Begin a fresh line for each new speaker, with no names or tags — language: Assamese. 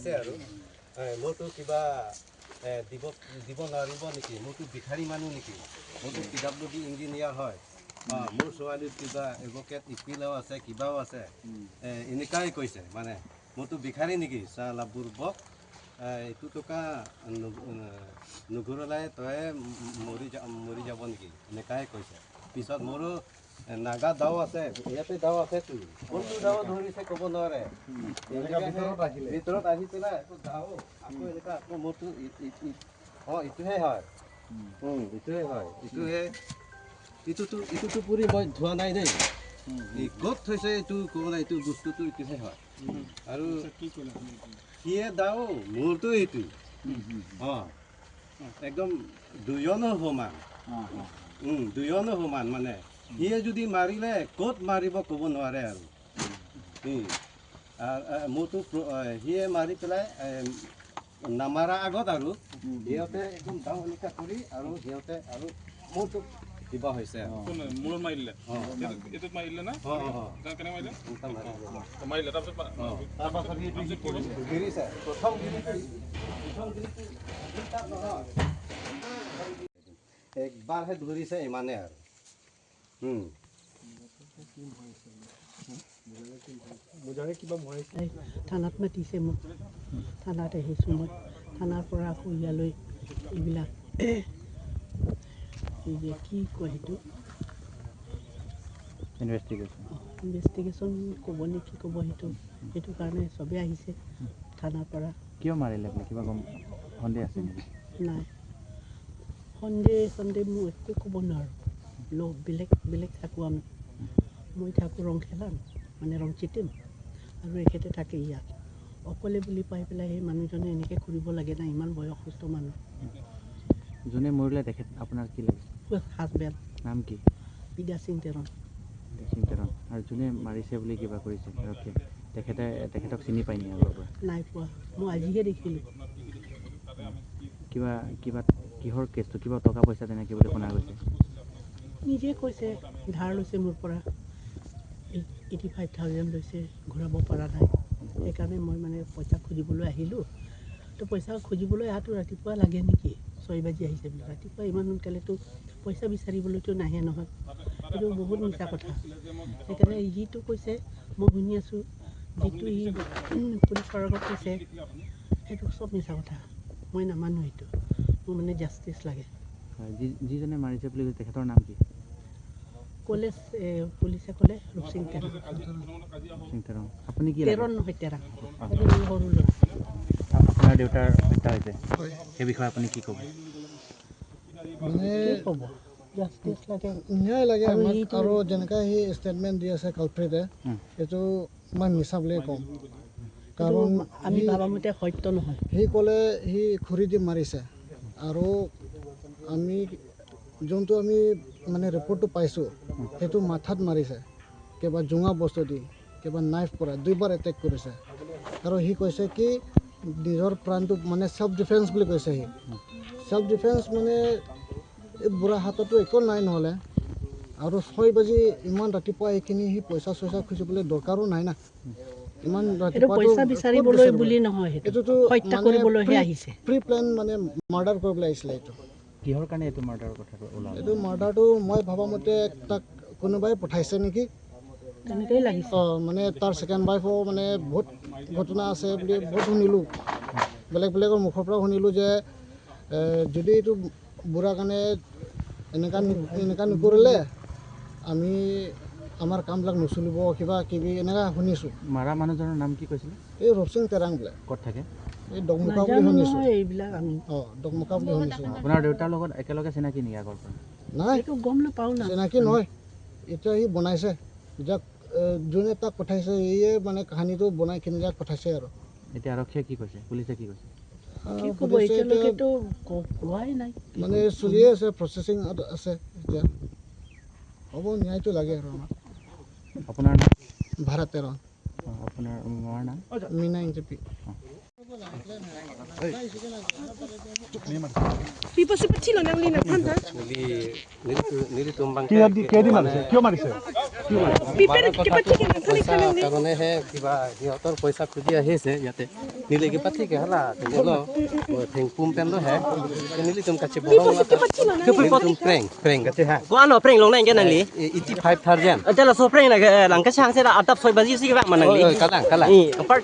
কৈছে আৰু মোৰতো কিবা দিব দিব নোৱাৰিব নেকি? মোৰতো ভিখাৰী মানুহ নেকি? মোৰতো পিডাব্লিউডি ইঞ্জিনিয়াৰ হয়। অঁ, মোৰ ছোৱালীৰ কিবা এডভকেট ইপিলাও আছে, কিবাও আছে, এনেকাই কৈছে। মানে মোৰতো ভিখাৰী নেকি? চালা বুৰ্বক, এইটো টকা নুঘূৰালে তই মৰি যাব নেকি? এনেকাই কৈছে। পিছত মোৰো নাগা দাও আছে, ইয়াতে দাও আছেতো, কোনটো দাও ধৰিছে ক'ব নোৱাৰে। ভিতৰত আহি পেলাই আকৌ দাও, আকৌ এনেকা, আকৌ মোৰতো অঁ, ইটোহে হয়, ইটোহে হয়, ইটোহে। ইটোতো পুৰি মই ধোৱা নাই দেই। এই ক'ত থৈছে এইটো ক'ব নাই। এইটো বস্তুটো ইটোহে হয় আৰু সিয়ে দাও, মোৰতো এইটো। অঁ, একদম দুজনো সমান, দুজনো সমান। মানে সিয়ে যদি মাৰিলে ক'ত মাৰিব ক'ব নোৱাৰে আৰু মোৰতো সিয়ে মাৰি পেলাই নামাৰা আগত আৰু সিহঁতে একদম দাও এনেকা কৰি আৰু সিহঁতে আৰু মোৰতো কিবা হৈছে আৰু।
কোন মূৰত মাৰি দিলে?
অঁ।
এইটোত মাৰি দিলে না?
অঁ অঁ অঁ
কেনেকৈ মাৰিলে?
এনেকা মাৰি দিলে।
মাৰিলে, তাৰপিছত
অঁ, তাৰপাছত সি গিৰিছে। প্ৰথম গিৰিটো তাত নহয়, একবাৰহে ধৰিছে, ইমানে আৰু।
এই থানাত মাতিছে মোক, থানাত আহিছোঁ মই। থানাৰ পৰা আকৌ ইয়ালৈ এইবিলাক এই যে কি কয় সেইটো?
ইনভেষ্টিগেশ্যন।
ইনভেষ্টিগেশ্যন ক'ব নে কি ক'ব সেইটো, সেইটো কাৰণে চবেই আহিছে থানাৰ পৰা।
কিয় মাৰিলে আপুনি কিবা গম সন্দেহ আছে নেকি?
নাই, সন্দেহ সন্দেহ মই একো ক'ব নোৱাৰোঁ। লগ বেলেগ বেলেগ থাকোঁ আমি। মই থাকোঁ ৰংখেলাত, মানে ৰংচিটিম, আৰু এখেতে থাকে ইয়াত। অকলে বুলি পাই পেলাই সেই মানুহজনে এনেকৈ কৰিব লাগে না? ইমান বয়সস্থ মানুহ।
যোনে মৰিলে তেখেত আপোনাৰ কি লাগে?
হাজবেণ্ড।
নাম কি?
বিদ্যা সিং তেৰণ।
সিং তেৰণ। আৰু যোনে মাৰিছে বুলি কিবা কৰিছে আৰক্ষীয়ে, তেখেতে তেখেতক চিনি পায় নেকি আগৰ পৰা?
নাই পোৱা, মই আজিহে দেখিলোঁ।
কিবা কিবা কিহৰ কেছটো? কিবা টকা পইচা তেনেকৈ বুলি শুনা গৈছে।
নিজে কৈছে, ধাৰ লৈছে মোৰ পৰা, 85,000 লৈছে, ঘূৰাব পৰা নাই। সেইকাৰণে মই মানে পইচা খুজিবলৈ আহিলোঁ। তো পইচা খুজিবলৈ অহাটো ৰাতিপুৱা লাগে নেকি? 6 বাজি আহিছে বোলে ৰাতিপুৱা। ইমান সোনকালেতো পইচা বিচাৰিবলৈতো নাহে নহয়। এইটো বহুত মিছা কথা। সেইকাৰণে যিটো কৈছে মই শুনি আছোঁ, যিটো সি পুলিচৰ আগত কৈছে সেইটো চব মিছা কথা। মই নামানো সেইটো। মোৰ মানে জাষ্টিছ লাগে।
হয়, যিজনে মাৰিছে বুলি কৈছে তেখেতৰ নাম কি?
ক'লে, পুলিচে ক'লে ৰূপসিং তেৰণ।
সিং তেৰণ। আপুনি কি লাগে?
তেৰণ নহয়, তেৰাং। সেইটো সৰু ল'ৰা।
আপোনাৰ দেউতাৰ হত্যা হৈছে, সেই বিষয়ে আপুনি কি ক'ব?
মানে
কি ক'ব, জাষ্টিছ লাগে।
ন্যায় লাগে
আৰু
আমাক। আৰু যেনেকা সি ষ্টেটমেণ্ট দি আছে কালপ্ৰিটে, এইটো মই মিছা বুলিয়ে ক'ম, কাৰণ
আমি ভবামতে সত্য নহয়।
সি ক'লে সি খৰি দি মাৰিছে, আৰু আমি যোনটো আমি মানে ৰিপৰ্টটো পাইছোঁ সেইটো মাথাত মাৰিছে কিবা জোঙা বস্তু দি, কিবা নাইফ পৰা দুইবাৰ এটেক কৰিছে। আৰু সি কৈছে কি নিজৰ প্ৰাণটো মানে চেল্ফ ডিফেন্স বুলি কৈছে। সি চেল্ফ ডিফেন্স মানে এই বুঢ়া হাততো একো নাই নহ'লে। আৰু 6 বাজি ইমান ৰাতিপুৱা এইখিনি সি পইচা চইচা খুজিবলৈ দৰকাৰো নাই না ইমান
এইটো
ৰাতিপুৱাতো।
পইচা
ক'ত
বিচাৰিবলৈ
বিচাৰিব?
বুলি নহয়, সেইটো
এইটোতো
হত্যা
মানে
কৰিবলৈহে আহিছে।
প্ৰি প্লেন মানে মাৰ্ডাৰ কৰিবলৈ আহিছিলে এইটো।
কিহৰ কাৰণে এইটো মাৰ্ডাৰৰ কথাটো ওলাল?
এইটো মাৰ্ডাৰটো মই ভবা মতে তাক কোনোবাই পঠাইছে নেকি।
তেনেকেই লাগিছে।
অঁ, মানে তাৰ ছেকেণ্ড ৱাইফো মানে বহুত ঘটনা আছে বুলি বহুত শুনিলোঁ, বেলেগ বেলেগৰ মুখৰ পৰা শুনিলোঁ যে যদি এইটো বুঢ়া কাৰণে এনেকুৱা এনেকুৱা নকৰিলে আমি আমাৰ কামবিলাক নচলিব, কিবা কিবি এনেকুৱা শুনিছোঁ।
মাৰা মানুহজনৰ নাম কি কৈছিলে?
এই ৰূপসিং তেৰাং বোলে।
ক'ত থাকে?
এই দকমুখা বুলি
নাজানো
শুনিছোঁ।
নহয় এইবিলাক আমি।
অঁ, দকমুখা বুলি শুনিছোঁ।
আপোনাৰ দেউতাৰ লগত একেলগে চিনাকি নেকি আগৰ পৰা?
নাই।
একো গম নাপাওঁ না।
চিনাকি নহয়। এতিয়া সি বনাইছে, যাক যোনে তাক পঠাইছে সিয়ে মানে কাহিনীটো বনাই কিনে যাক পঠাইছে আৰু।
এতিয়া আৰক্ষীয়ে কি কৈছে, পুলিচে কি কৈছে?
কি ক'ব?
পুলিচে এতিয়া
এতিয়ালৈকেতো কোৱাই নাই।
মানে চলিয়ে আছে, প্ৰচেছিং আছে এতিয়া। হ'ব, ন্যায়টো লাগে আৰু আমাক।
আপোনাৰ নাম?
ভাৰত তেৰণ।
আপোনাৰ মাৰ নাম?
মীনা ইনজেপি।
কাৰণেহে কিবা সিহঁতৰ পইচা খুজি আহিছে ইয়াতে নিলে কিবা ঠিক হলা তেনেহ'লে থেংপুম পেন হে নিলি তুম কাছে বহং প্ৰেং প্ৰেং কাছে হা
Ko ano preng long nang nang li.
85,000.
Ada la so preng na lang ka chang se la atap soi baji si ba man nang li.
Kalang kalang.
Ni apart.